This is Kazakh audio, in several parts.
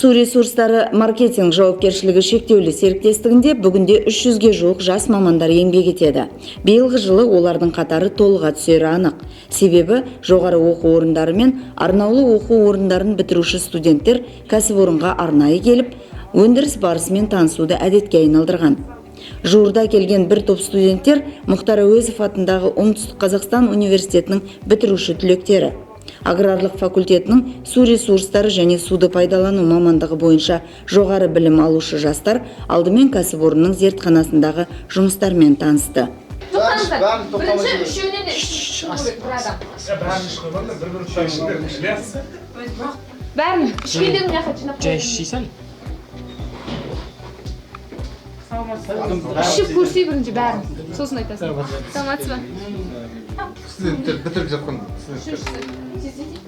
Су ресурстары маркетинг жауапкершілігі шектеулі серіктестігінде бүгінде 300-ге жуық жас мамандар еңбек етеді. Биылғы жылы олардың қатары толыға түсері анық. Себебі жоғары оқу орындары мен арнаулы оқу орындарын бітіруші студенттер кәсіпорынға арнайы келіп, өндіріс барысымен танысуды әдетке айналдырған. Жуырда келген бір топ студенттер Мұхтар Әуезов атындағы Оңтүстік Қазақстан университетінің бітіруші түлектері. Аграрлық факультетінің су ресурстары және суды пайдалану мамандығы бойынша жоғары білім алушы жастар алдымен кәсіпорынның зертханасындағы жұмыстармен танысты. Тоқтаңыздар. Бәрін тоқтамай Бірінші жүріңіз. Үшеуінен де ішу керек бір адам. Бәрін ішкендерін мына жаққа жинап Жай қояйын. Ішейсің. Ішіп көрсей бірінші бәрін. Сосын айтасың. Саламатсыз ба? Студенттер, бітіріп жатқан студенттер. Тездетейік.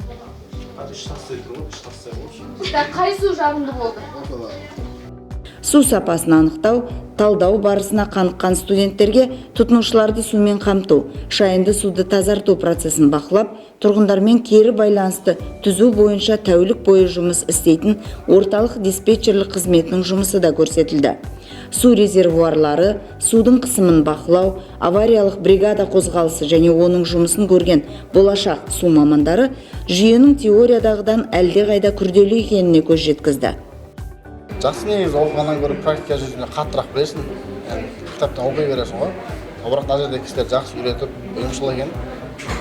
Так, қай су жағымды болды? Су сапасын анықтау, талдау барысына қаныққан студенттерге тұтынушыларды сумен қамту, шайынды суды тазарту процесін бақылап, тұрғындармен кері байланысты түзу бойынша тәулік бойы жұмыс істейтін орталық диспетчерлік қызметінің жұмысы да көрсетілді. Су резервуарлары, судың қысымын бақылау, авариялық бригада қозғалысы және оның жұмысын көрген болашақ су мамандары жүйенің теориядағыдан әлдеқайда күрделі екеніне көз жеткізді. Жақсы негізі, оқығаннан гөрі практика жүзінде қаттырақ білесің. Енді кітаптан оқи бересің ғой, ал бірақ мына жерде кісілер жақсы үйретіп, ұйымшыл екен.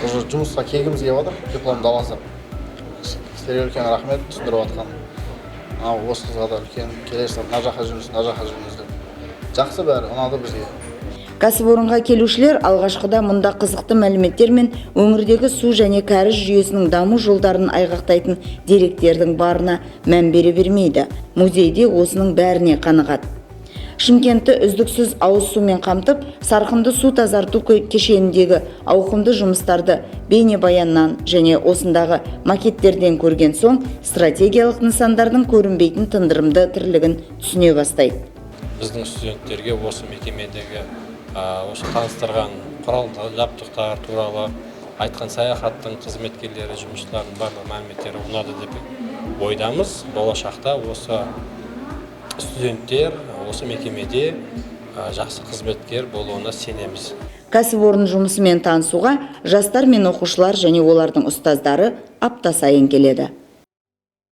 Уже жұмысқа келгіміз келіп жатыр дипломды ала салып. Кісілерге үлкен рахмет түсіндіріп жатқан. Мынау осы қызға да үлкен, келесі жылы мына жаққа жүріңіз, мына жаққа жүріңіз деп. Жақсы, бәрі ұнады бізге. Кәсіпорынға келушілер алғашқыда мұнда қызықты мәліметтер мен өңірдегі су және кәріз жүйесінің даму жолдарын айғақтайтын деректердің барына мән бере бермейді. Музейде осының бәріне қанығады. Шымкентті үздіксіз ауыз сумен қамтып, сарқынды су тазарту кешеніндегі ауқымды жұмыстарды бейнебаяннан және осындағы макеттерден көрген соң, стратегиялық нысандардың көрінбейтін тындырымды тірлігін түсіне бастайды. Біздің студенттерге осы мекемедегі осы таныстырған құрал жабдықтар туралы айтқан саяхаттың қызметкерлері, жұмысшылардың барлық мәліметтері ұнады деп ойдамыз. Болашақта осы студенттер осы мекемеде жақсы қызметкер болуына сенеміз. Кәсіпорын жұмысымен танысуға жастар мен оқушылар және олардың ұстаздары апта сайын келеді.